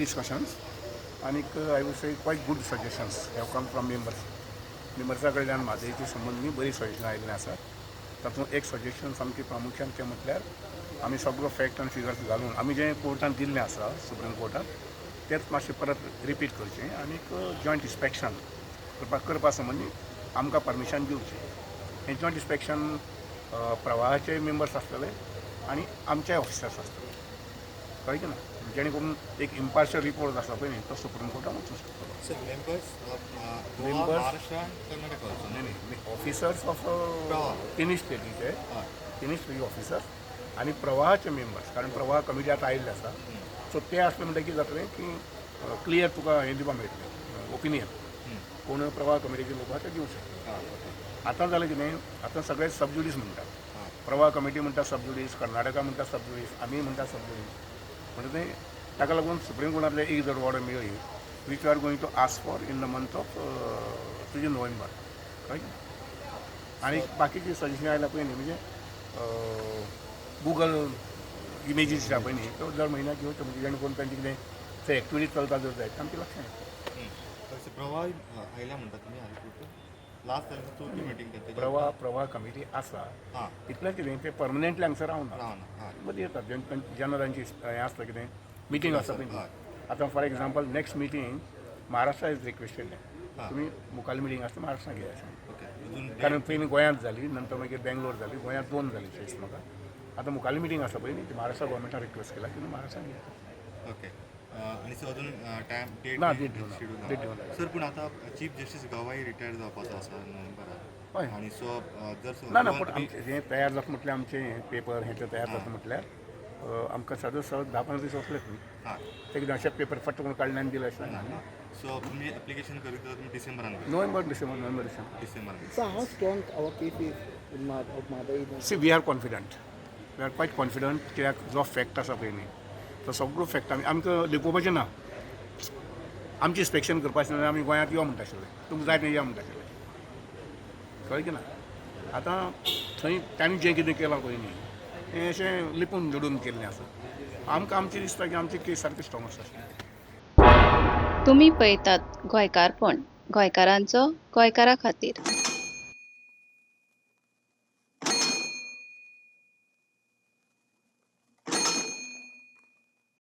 Discussions आनीक I would say quite good suggestions have come from members. मेंबर्सा कडल्यान म्हादयचे संबंदी बरीं सजेशनां आयिल्लीं आसात. तातूंत एक सजेशन सामकें प्रामुख्यान तें म्हटल्यार आमी सगळो फॅक्ट आनी फिगर्स घालून आमी जें कोर्टान दिल्लें आसा, सुप्रीम कोर्टान, तेंच मातशें परत रिपीट करचें आनीक जॉयंट इन्स्पेक्शन करपा संबंदी आमकां परमिशन दिवचें. हें जॉयंट इन्स्पेक्शन प्रवाहाचे मेंबर्स आसतले आनी आमचे ऑफिसर्स आसतले, कळ्ळें की ना, जेणे करून एक इम्पार्शल रिपोर्ट आसा पळय न्ही, तो सुप्रीम कोर्टान वचूंक शकतलो. Sir, members Goa, Maharashtra and Karnataka also? न्ही, ऑफिसर्स ऑफ प्रवाह. तिनूय स्टेटीचे, तिनूय स्टेटी ऑफिसर्स आनी प्रवाहाचे मेंबर्स, कारण प्रवाह कमिटी आतां आयिल्ले आसा. सो ते आसले म्हणटकीर कितें जातलें की क्लियर तुका हें दिवपाक मेळटलें ओपिनियन. कोण प्रवाह कमिटीचे लोक आहा ते दिवंक शकता. आतां जालें कितें, आतां सगळे सबज्युडीस म्हणटात. प्रवाह कमिटी म्हणटा सबज्युडीस, कर्नाटका म्हणटा सबज्युडीस, आमी म्हणटा सबज्युडीस. म्हणटा तें ताका लागून सुप्रीम कोर्टांतले एक जर ऑर्डर मेळ्ळी, which are going to ask for in the month of तुजे नोव्हेंबर, कळ्ळें? आनी बाकीची सजेशन आयला पळय न्ही, म्हणजे गुगल इमेजीस आसा पळय न्ही, त्यो दर म्हयन्याक घेवच्यो, म्हणजे जेणे करून तांची कितें थंय एक्टिविटी चलता जर जायत, आमच्या लक्षात येता. प्रवाह आयल्या म्हणटा तुमी हायकोर्ट, लास्ट तारखे चवथी मिटींग करता. प्रवाह कमिटी आसा. इतलें कितें, ते परमनंटली हांगसर रावना. रावना, हय. मदीं येतात जेन्ना तांची हें आसता, कितें मिटींग आसता पळय न्ही. आतां for example, next meeting Maharashtra is requested, तुमी मुखाल मिटींग आसता महाराष्ट्रान घेया अशें. ओके, अजून कारण पयलीं गोंयांत जाली, नंतर मागीर बेंगलोर जाली, गोंयांत दोन जाली अशें दिसता म्हाका. आतां मुखाल्ली मिटींग आसा पळय न्ही, ती महाराष्ट्र गोवोरमेंटान रिक्वेस्ट केला की महाराष्ट्रान घेया. ओके, आनी सर, अजून टायम, डेट? ना, डेट दिवना. डेट दिवना. सर, पूण आतां चीफ जस्टीस गवाई रिटायर जावपाचो आसा नोव्हेंबराक. आनी सो जर ना ना, पूण आमचें हें तयार जाता म्हटल्यार, आमचें पेपर हें तें तयार जाता म्हटल्यार आमकां सादो सहज 10-15 दीस वतलेच न्ही. ते कितें अशें पेपर फट्ट करून काडले आनी दिले अशें ना. सो तुमी एप्लिकेशन करीत जाल्यार तुमी डिसेंबरान करता? नोव्हेंबर, डिसेंबर, नोव्हेंबर, डिसेंबर. डिसेंबरान. So how strong our case is in of Mhadei? See, we are confident, we are quite confident, कित्याक जो फॅक्ट आसा पळय न्ही, तो सगळो फॅक्ट आमी आमकां लिपोवपाचें ना. आमचें इन्स्पेक्शन करपाचें जाल्यार आमी गोंयांत यो म्हणटा आशिल्ले, तुमकां जाय तें या म्हणटा आशिल्ले, कळ्ळें की ना? आतां थंय तांणी जें कितें केलां पळय न्ही, तें अशें लिपून जोडून केल्लें आसा. आमकां आमचें दिसता की आमची केस सारकी स्ट्रॉंग आसा. तुमी पळयतात गोंयकारपण, गोंयकारांचो गोंयकारा खातीर.